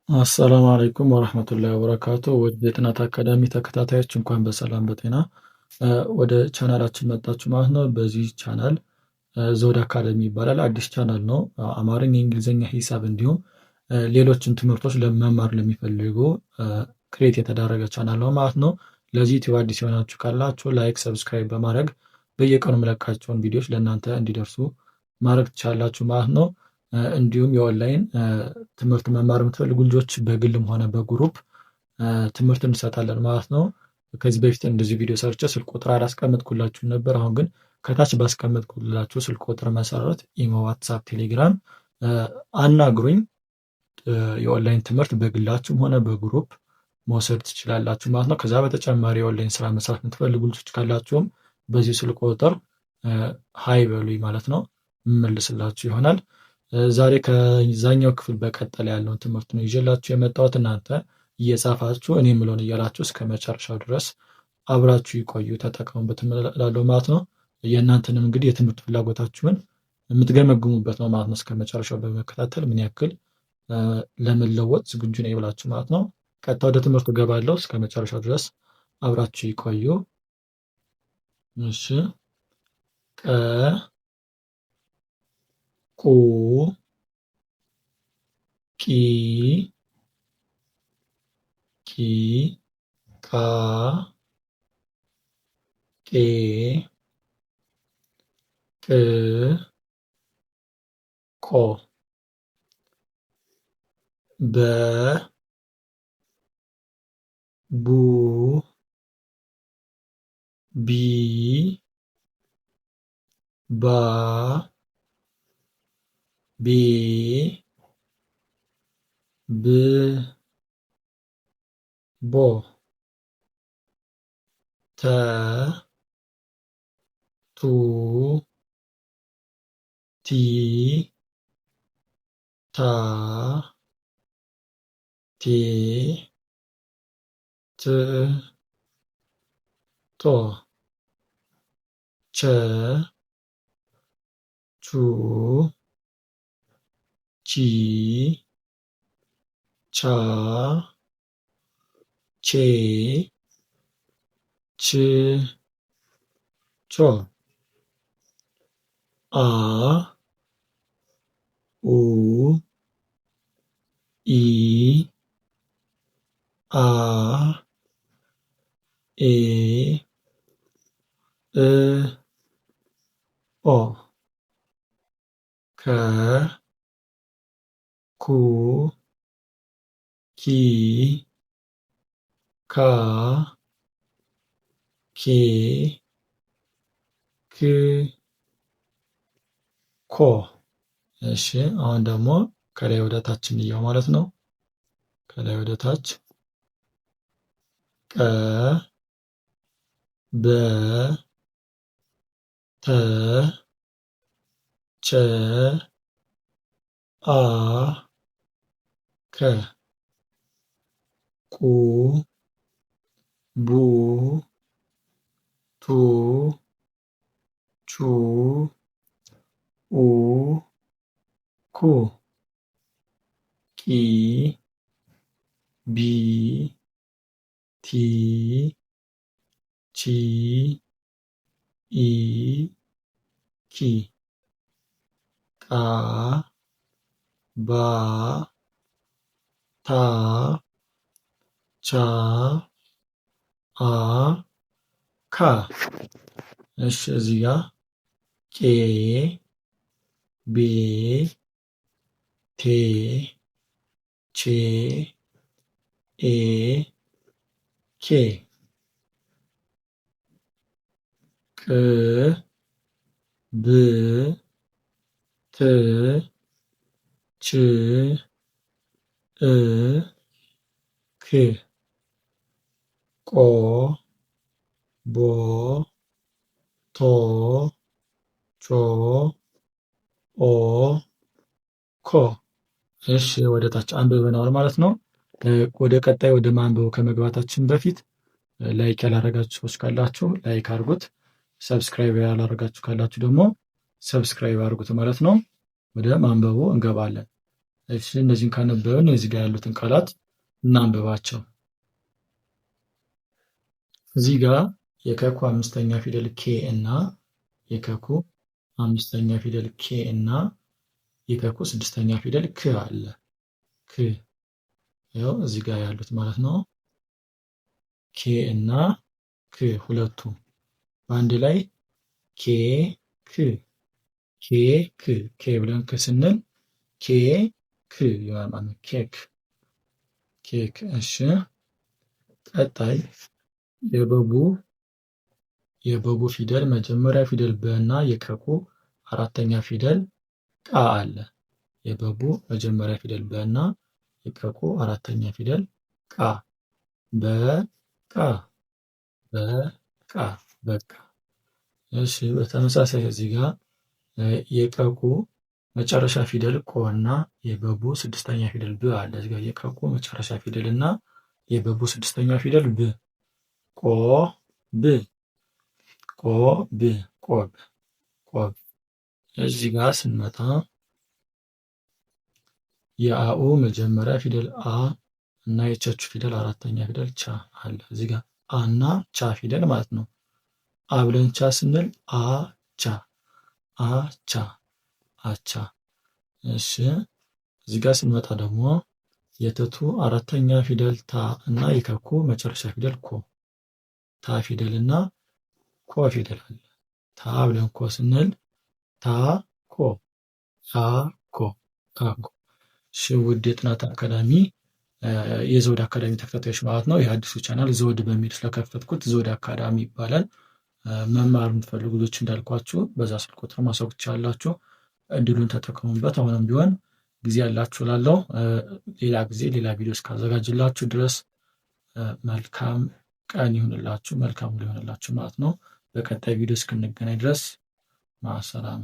አሰላሙ አለይኩም ወረህመቱላሂ ወበረካቱ። ውድ የጥናት አካዳሚ ተከታታዮች እንኳን በሰላም በጤና ወደ ቻናላችን መጣችሁ ማለት ነው። በዚህ ቻናል ዘውድ አካዳሚ ይባላል። አዲስ ቻናል ነው። አማርኛ፣ እንግሊዝኛ፣ ሂሳብ እንዲሁም ሌሎችን ትምህርቶች ለመማር ለሚፈልጉ create የተደረገ ቻናል ነው ማለት ነው። ለዚህ ዩቲዩብ አዲስ የሆናችሁ ካላችሁ like፣ subscribe በማድረግ በየቀኑ የምለቃቸውን ቪዲዮዎች ለእናንተ እንዲደርሱ ማድረግ ትችላላችሁ ማለት ነው። እንዲሁም የኦንላይን ትምህርት መማር የምትፈልጉ ልጆች በግልም ሆነ በ group ትምህርት እንሰጣለን ማለት ነው። ከዚህ በፊት እንደዚህ ቪዲዮ ሰርቼ ስልክ ቁጥር አላስቀመጥኩላችሁም ነበር። አሁን ግን ከታች ባስቀመጥኩላችሁ ስልክ ቁጥር መሰረት ኢሞ፣ ዋትሳፕ፣ ቴሌግራም አናግሩኝ። የኦንላይን ትምህርት በግላችሁም ሆነ በ group መውሰድ ትችላላችሁ ማለት ነው። ከዛ በተጨማሪ የኦንላይን ስራ መስራት የምትፈልጉ ልጆች ካላችሁም በዚህ ስልክ ቁጥር hi በሉኝ ማለት ነው፣ የምመልስላችሁ ይሆናል። ዛሬ ከዛኛው ክፍል በቀጠለ ያለውን ትምህርት ነው ይዤላችሁ የመጣሁት። እናንተ እየጻፋችሁ እኔ የምለውን እያላችሁ እስከ መጨረሻው ድረስ አብራችሁ ይቆዩ፣ ተጠቀሙበት እላለሁ ማለት ነው። የእናንተንም እንግዲህ የትምህርት ፍላጎታችሁን የምትገመግሙበት ነው ማለት ነው። እስከ መጨረሻው በመከታተል ምን ያክል ለመለወጥ ዝግጁ ነኝ ብላችሁ ማለት ነው። ቀጥታ ወደ ትምህርቱ እገባለሁ። እስከ መጨረሻው ድረስ አብራችሁ ይቆዩ። እሺ፣ ቀ ቁ ቂ ቂ ቃ ቄ ቅ ቆ በ ቡ ቢ ባ ቤ ብ ቦ ተ ቱ ቲ ታ ቴ ት ቶ ቸ ቹ ቺ ቻ ቼ ች ቾ አ ኡ ኢ አ ኤ እ ኦ ከ ኩ ኪ ካ ኬ ክ ኮ። እሺ አሁን ደግሞ ከላይ ወደ ታች እንየው ማለት ነው። ከላይ ወደ ታች ቀ በ ተ ቸ አ ከ ቁ ቡ ቱ ቹ ኡ ኩ ቂ ቢ ቲ ቺ ኢ ኪ ቃ ባ ታ ቻ አ ካ። እሺ እዚህ ጋ ቄ ቤ ቴ ቼ ኤ ኬ ቅ ብ ት ች እ ክ ቆ ቦ ቶ ቾ ኦ ኮ። እሺ ወደ ታች አንብበነዋል ማለት ነው። ወደ ቀጣይ ወደ ማንበቡ ከመግባታችን በፊት like ያላረጋችሁ ሰዎች ካላችሁ like አድርጉት። subscribe ያላረጋችሁ ካላችሁ ደግሞ subscribe አድርጉት ማለት ነው። ወደ ማንበቡ እንገባለን። እሺ እነዚህን ካነበብን እዚህ ጋር ያሉትን ቃላት እናንብባቸው። እዚህ ጋር የከኩ አምስተኛ ፊደል K እና የከኩ አምስተኛ ፊደል K እና የከኩ ስድስተኛ ፊደል ክ አለ። ክ ያው እዚህ ጋር ያሉት ማለት ነው። K እና ክ ሁለቱ በአንድ ላይ ኬ ክ ኬ ክ K ብለን ክ ስንል ኬ ክ ይሆናል ማለት ነው። ኬክ ኬክ። እሺ ቀጣይ የበቡ የበቡ ፊደል መጀመሪያ ፊደል በ እና የከኩ አራተኛ ፊደል ቃ አለ። የበቡ መጀመሪያ ፊደል በ እና የከኩ አራተኛ ፊደል ቃ። በቃ በቃ በቃ። እሺ በተመሳሳይ እዚህ ጋር የቀቁ መጨረሻ ፊደል ቆ እና የበቡ ስድስተኛ ፊደል ብ አለ። እዚህ ጋር የቀቁ መጨረሻ ፊደል እና የበቡ ስድስተኛ ፊደል ብ። ቆ ብ ቆ ብ ቆብ ቆብ። እዚህ ጋር ስንመጣ የአኡ መጀመሪያ ፊደል አ እና የቸቹ ፊደል አራተኛ ፊደል ቻ አለ። እዚህ ጋር አ እና ቻ ፊደል ማለት ነው። አ ብለን ቻ ስንል አ ቻ አ ቻ አቻ። እሺ እዚህ ጋር ስንመጣ ደግሞ የተቱ አራተኛ ፊደል ታ እና የከኩ መጨረሻ ፊደል ኮ። ታ ፊደል እና ኮ ፊደል አለ። ታ ብለን ኮ ስንል ታ ኮ ታ ኮ ታ ኮ። እሺ ውድ የጥናት አካዳሚ የዘውድ አካዳሚ ተከታታዮች ማለት ነው። የአዲሱ ቻናል ዘውድ በሚል ስለከፈትኩት ዘውድ አካዳሚ ይባላል። መማር የምትፈልጉ ልጆች እንዳልኳችሁ በዛ ስልክ ቁጥር ማሳወቅ ትችላላችሁ። እድሉን ተጠቀሙበት። አሁንም ቢሆን ጊዜ ያላችሁ ላለው ሌላ ጊዜ ሌላ ቪዲዮ እስካዘጋጅላችሁ ድረስ መልካም ቀን ይሁንላችሁ፣ መልካም ሊሆንላችሁ ማለት ነው። በቀጣይ ቪዲዮ እስክንገናኝ ድረስ ማሰላም።